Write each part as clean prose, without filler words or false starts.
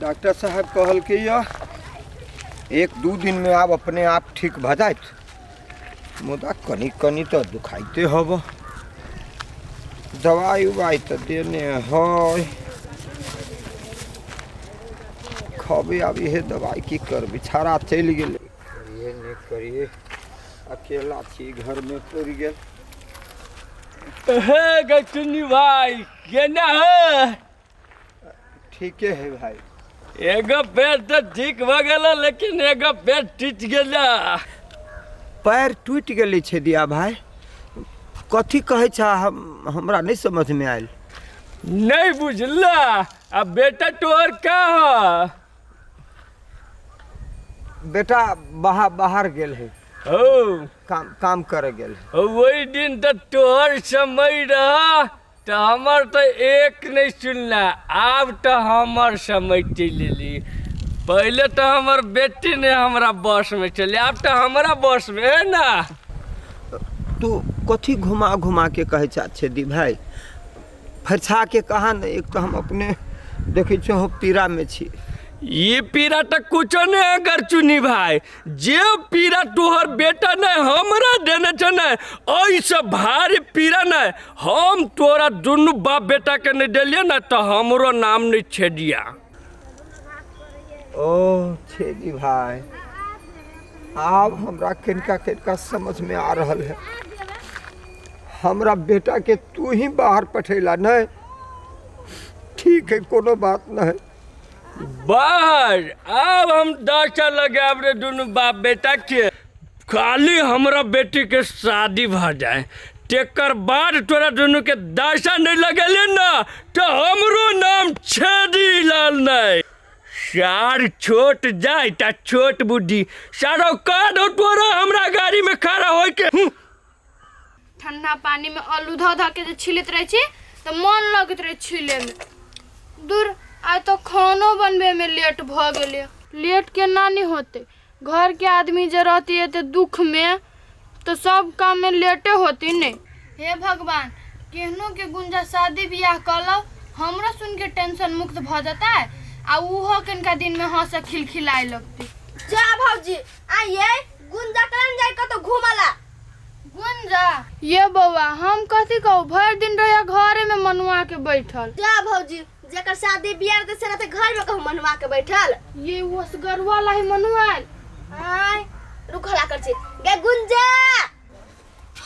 Doctor साहब कहलकै यऽ एक दू दिनमे आब अपने आप ठीक भऽ जायत, मुदा कनि कनि तऽ दुखाइते हब। दवाइ उवाइ तऽ देने है, खबे आब इहे दवाइ की करबै। छाड़ा चलि गेलै, करिए नहि करिए, अकेला छी घरमे पड़ि गेल। हे गचुनी भाई, केना है? ठीके है भाई। एगो पैर तो ठीक भ गेल, लेकिन एगो पैर टूट गेल। पैर टूटि गेलै छै दिया भाई, कथी कहै छ हम, हमरा नहि समझमे आयल। नहीं बुझला? अब बेटा तोहर का है? बेटा बाहर बाहर गेल है। हो काम काम करे गेल है। वही दिन तो तोहर समय रहा तो हमर तो एक नहीं सुनला, आब तो हमर समय चलि एली। पहले तो हमर बेटी ने हमरा बस में चली, आब तो हमरा बस में है ना। तू कथी घुमा घुमा के कहै छ छेदी भाई, फरछा के कहा ने। एक तो हम अपने देखै छियै हम पीड़ा में छी। ये पीड़ा तो कुछो नहीं अगर चुनी भाई, जे पीड़ा तोहर बेटा ने हमरा देने छे ने, ऐसे भारी पीड़ा ने हम तोरा दुनू बाप बेटा के नहीं देलिए ना, तो हमरो नाम नहीं छेदिया। ओ छेदी भाई, आब हमरा किनका किनका समझ में आ रहल है। हमरा बेटा के तू ही बाहर पठेला नहीं, ठीक है कोनो बात नहीं। बाहर आब हम दाचा लगाब रे दुनू बाप बेटा के, खाली हमरा बेटी के शादी भ जाए तेकर बाद तोरा दुनू के दासा नहीं लगेले ना तो हमरो नाम छेदी लाल नहीं। सार छोट जाए ता छोट बुद्धि सारो का दो तोरा हमरा गाड़ी में खड़ा होय के। ठंडा पानी में आलू धऽ धऽ के जे छिलैत रहै छी तऽ मन लगैत रहै छिलैमे। दूर आइ तऽ खानो बनबैमे लेट भऽ गेलै। लेट केना नहि होतै, घरके आदमी जे रहती एते दुखमे तऽ सब काममे लेटे होती ने। हे भगवान, केहनो के गुंजा शादी बियाह कऽ लौ, हमरो सुनके टेंशन मुक्त भऽ जेतै आ ओहो कनिका दिनमे हँसऽ खिलखिलाय लगतै। जा भौजी आइए गुंजा कलन जाय कतौ घूमला। गुंजा ये बौआ हम कथी कहू, भरि दिन रहिया घरे में मनुआ के बैठल। जा भौजी जेकर शादी बियाह रहतै से रहतै घर में कहू मनुआ के बैठल। ये ओसगरुआ लाही मनुआल। आय रुक हला कर छी गे गुंजा।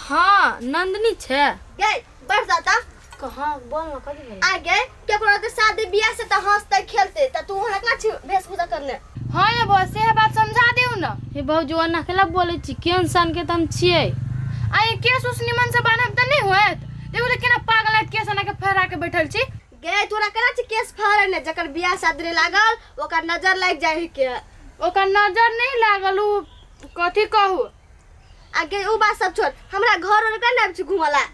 हाँ नंदनी छे। गे बैठ जाता। कहाँ बोल ना कथी भेलै? आ गे केकरो रहतै शादी बियाह से त हंसतै खेलतै त तू ओहन केना छी वेशभूषा करने? हाँ ये बौआ से बात समझा दियौ ना। हे भौजी ओना केला बोलै छी, केहन सन के त हम छियै। आ ये केस उस निमन से बान्हब त नहि होयत? देखू त केना पागल नाइत केस एना के फहरा के बैठल छी। गे तोरा केना छी केस फहरेने, जकर बियाह शादी नहि लागल ओकर नजर लागि जाइ है के। ओकर नजर नहि लागल उ कथी कहू। आ गे उ बात सब छोड़, हमरा घर और केना आबि छी घूमला?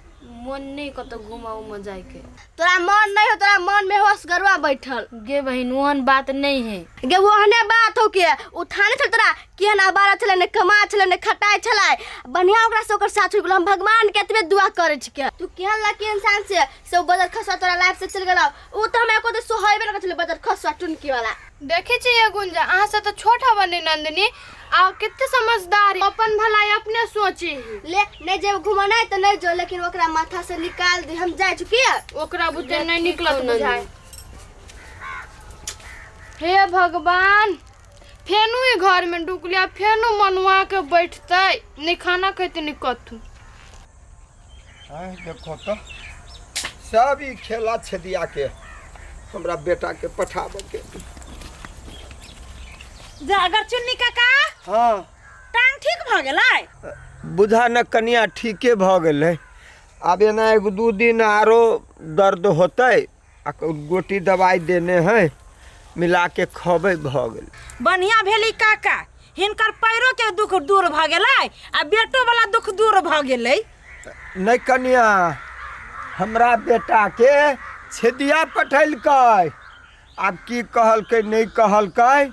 मन नहीं कतौ घूमा उमा जाय के। तोरा मन नहीं हो, तोरा मन में होश गरुआ बैठल। गे बहिन ओहन बात नहीं है। गे ओहने बात हो के उ थाने छल तोरा केहन आबारा छलै, ने कमा छलै ने खटाइ छलै, बढ़िया ओकरा से ओकर साथ छुटि गेल। हम भगवान के एतबे दुआ करै छी के तू केहन लकी इंसान से ओ बदल खसुआ तोरा लाइफ से चलि गेलौ। उ त हमरा एको दिन सोहेबे न करै छलै बदल खसुआ टुनकी वाला। देखै छी ये गुंजा, अहाँ से तऽ छोट हबे ने नंदिनी, आ कते समझदार है, अपन भलाई अपने सोचे ही। ले नहीं जेब घुमना त नहीं जो, लेकिन ओकरा माथा से निकाल दे, हम जाय छी के ओकरा बुते नहीं निकलत बुझाय। हे भगवान, फेनु ई घर में डुकलिया, फेनु मनुआ के बैठतै, नहीं खाना खेतै नहीं कथू। आय देखो तो सब ई खेला छेदिया के हमरा बेटा के पठाबे के। जा अगर चुन्नी काका। हाँ। टांग ठीक भ गेलै? बुझा न कनिया ठीके भ गेलै। आब एना एगो दू दिन आरो दर्द होतै आ गोटी दवाई देने है मिला के खबै भ गेलै। बढ़िया भेली काका, हिनकर पैरो के दुख दूर भ गेलै आ बेटो वाला दुख दूर भ गेलै। नहीं कनिया, हमरा बेटा के छेदिया पठेलकै, आब की कहलकै नहीं कहलकै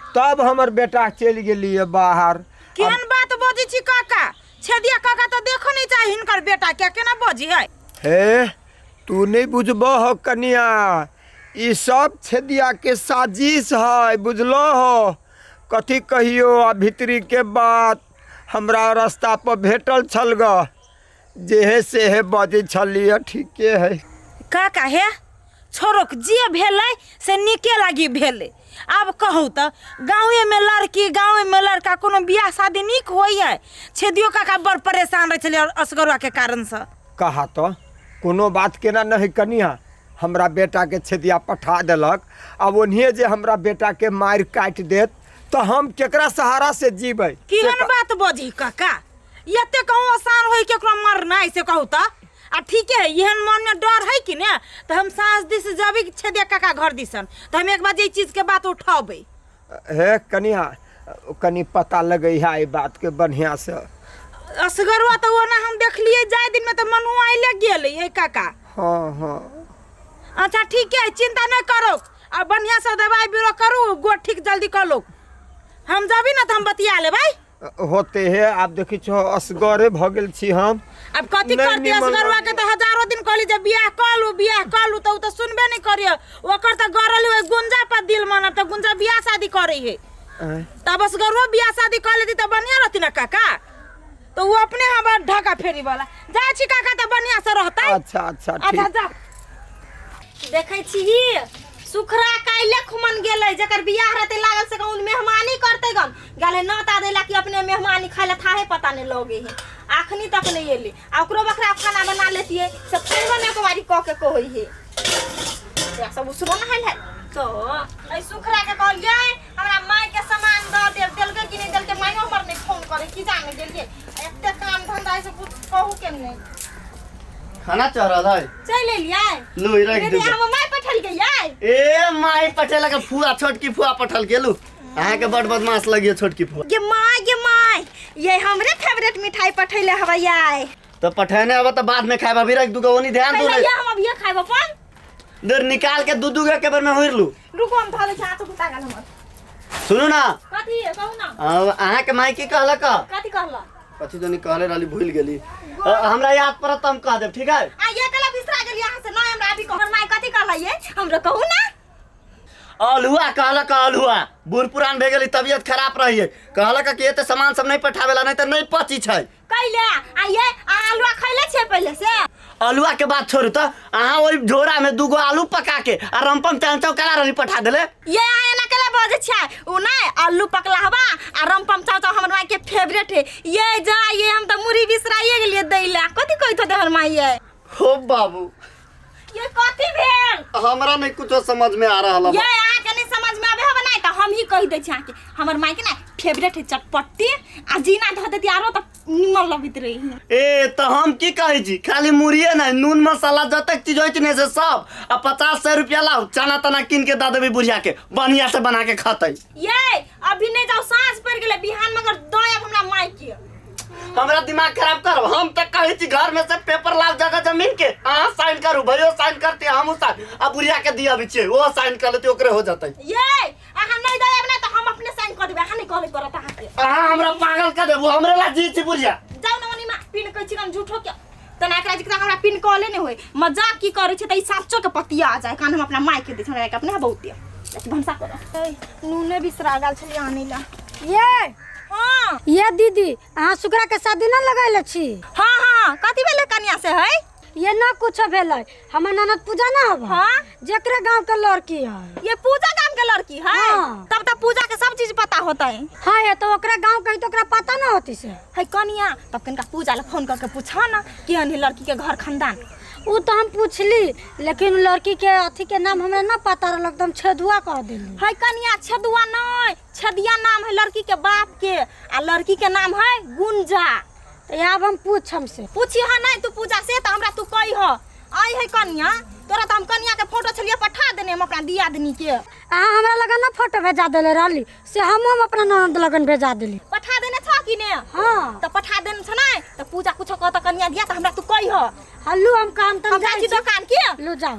तब हमर बेटा चलि गेलियै बाहर। केहन बात बजै छी काका, छेदिया काका तो देखो नहीं चाही हिनकर बेटा के केना बजी है। हे तू नहीं बुझबह हो कनिया, ई सब छेदिया के साजिश है, बुझलो हो? कथी कहियो, आ भीतरी के बात हमरा रास्ता पर भेटल छल ग, जेहे सेहे बजै छलियै। ठीके है काका। हे छोड़ो, जे भेलै से नीके लागी भेलै। आब कहू तऽ, गाँवेमे लड़की, गाँवेमे लड़का, कोनो बियाह शादी नीक होइए? छेदियो काका बड़ परेशान रहै छलै असगरुआके कारणसँ। कहा तऽ कोनो बात केना नहि कनिया, हमरा बेटाके छेदिया पठा देलक। आब ओन्हिए जे हमरा बेटाके मारि काटि देत तऽ हम केकरा सहारा से जीबै? केहन बात बजही काका? एते कहूँ आसान होई केकरो मरनाइ, से कहू तऽ? आ ठीके है, एहन मनमे डर है कि ने, तऽ हम साँझ दिस जबै छेदिया काका घर दिसन, तऽ हम एक बार जे चीजके बात उठेबै। हे कनिया, कनि पता लगै है एहि बातके बढ़िआँसँ। असगरुआ तऽ ओना हम देखलियै जाय दिनमे तऽ मनुआ अइले गेलै। हे काका। हँ हँ। अच्छा ठीक है, चिंता नहीं करो। आ बढ़िया से दवाई बीरो करू, गोड़ ठीक जल्दी कर लो। हम जबी ना तऽ हम बतिया लेबै। होते है, आब देखै छो असगरे भऽ गेल छी हम। अब कथी नहि करती निमन असगरुआ के? तऽ हजारो दिन कहली जे बियाह कऽ लू, बियाह कऽ लू, तऽ उ तऽ सुनबे नहीं करिय। ओकर तऽ गरल ओहि गुंजा पर दिल मानब, तऽ गुंजा बियाह शादी करे है। आँय। तब असगरुआ बियाह शादी कर लेती तऽ बढ़िया रहती ना काका। तऽ उ अपने हमर ढका फेरी वाला जाइ छी काका, तऽ बढ़िया से रहतै। अच्छा अच्छा। अच्छा। ठीक। जा। देखै छी सुखरा काल्हि खुमन गेलै, जकर बियाह रहतै लागल से कहूँ मेहमानी करतै गन गेलै नौता दै ला कि अपने मेहमानी खाइ ला, थाहे पता नहीं लगे है। अखनी तक नहीं एलै। आ ओकरो बखरा खाना बना लेतियै से फोनो ने एको बारी कऽ के कहै है। ओकरा सब उसरो नहायल है तो एहि सुखरा के कहलियै हमरा माय के सामान दऽ देल, देलकै कि नहि देलकै? मायो हमर नहि फोन करे, की जाने गेलियै। एते काम धंधा से कुछ कहू के नहि। खाना चढ़ल है। चलि एलियै? लू, ई राखि दीदी दू। हम माय पठल गेलियै। ए माई पठेलक फुआ, छोटकी फुआ पठल गेलू। अहाँके बड बदमाश लगियो छोटकी फुआ। गे माय, गे माय, ये हमरे फेवरेट मिठाई पठैले हवै आय। तो पठेने अब तऽ बाद में खायब, अभी रख दूगो ओनी ध्यान दू। पहिले नहीं ये हम अभिये खाइब अपन। देर निकाल के दू दूगो के बेर में हुइर लू। रुको, हम धऽ दै छी, हाथ गुता गेल हमर। सुनू ना। कथी है, कहू ना। अब अहाँके माई की कहलक? कथी कहलक? कथी जनी कहले रहली, भूल गेली। हमरा याद पड़त तऽ हम कह देब, ठीक है? आ ये कला बिसरा गेली अहाँ से? नहीं, हमरा अभी कहू, हमर माय कथी कहला ये हमरा कहू ना। अलहुआ कहलक, अलहुआ। बूढ़ पुरान भए गेली, तबियत खराब रही है, कहलक कि एते सामान सब नहीं पठावेला, नहीं तऽ नहीं पची छै। कैले आ ये आलुआ खैले छियै पहिले से? अलुआ के बात छोड़ू, तऽ अहाँ ओहि झोरा में दूगो आलू पका के आ रमपम चांचौ करा रहली पठा देले। ये अहाँ एना केला बजै छियै? उ नहि आलू पकला हवा आ रमपम चाव चाव हमर माय के फेवरेट है। ये जा ये हम तऽ मुरही बिसराइए गेलियै दै ला। कथी कहैत होतै हमर माय ये? हो बाबू। ये कथी भेल? हमरा नहीं कुछो समझ में आ रहा ये अहाँके नहीं समझ में आबे हवे नहीं तऽ हम ही कहि दै छी अहाँके। हमर माय के ना फेवरेट है चटपट्टी आ जीना धऽ देती आरो तऽ निमन लगैत रही। ए तऽ हम की कहै छी, खाली मुड़िए नहीं, नून मसाला जतेक चीज होइ छै ने से सब, आ 50 100 रुपया लाउ, चना तना कीन के दऽ देबै बुढ़िया के, बढ़िया से बना के खतै। ये अभी नहीं जाओ, साँझ पड़ि गेलै, बिहान मगर दऽ आयब हमरा माय के। हमरा दिमाग खराब करब? हम तऽ कहै छी घर में से पेपर लाउ जगह जमीन के, अहाँ साइन करू, भैयो साइन करते, हमहूँ साइन, आ बुढ़िया के दिया छियै, ओहो साइन कर लेतै, ओकरे हो जेतै। ये अहाँ नहीं दऽ आयब ने तऽ हम अपने साइन कऽ देबै, अहाँ नहीं कहले पड़त अहाँके। अहाँ हमरा पागल कर देबू, हमरे ला जी छी बुढ़िया। जाउ ने ओनी मा पिन कहै छी हम झूठो के तना एकरा जिकरा हमरा पिन कहले नहीं होय। मजाक की करै छै तऽ ई साँचो के पतिया आ जाय कान। हम अपना माय के दै छी, हमरा के अपने बहुते भनसा करो। नूने बिसरा गेल छलियै आनै ला। ये हाँ। ये दीदी, अहाँ सुकरा के शादी न लगैले छी? हाँ हाँ, कथी भेलै कनिया से है? ये न कुछ भेलै, हमर ननद पूजा न हब। हाँ? जेकरे गांव के लड़की है। ये पूजा गाम के लड़की है? हाँ। तब तो पूजा के सब चीज पता होता है। हाँ, ये तो ओकरा गांव के है तो ओकरा पता न होती से। है कनिया, तब कनिका पूजा ला फोन करके पूछा ना केहन है लड़की के घर खानदान। उ तो हम पूछली, लेकिन लड़की के अथी के नाम हमरा न पता रहल, एकदम छेदुआ कह देली। है कनिया, छेदुआ नहीं, छेदिया नाम है लड़की के बाप के, आ लड़की के नाम है गुंजा। तो आब हम पूछम से। पूछी हाँ नहीं तू पूजा से तो हमरा तू कही हो। आई है कनिया, तोरा तो हम कनिया के फोटो छलिए पठा देने हम अपना दियादनी के। अहाँ हमरा लगन न फोटो भेजा देले रहली से हम अपना ननद लगन भेजा देली। पठा देने छ कि ने? हाँ। तो पठा देने छ नहीं तो पूजा कुछ कह तो कनिया दिया तो हमरा तू कही हो। हल्लू हम काम तम हम जाइ छी जाइ छी। दोकान के। लू जाओ।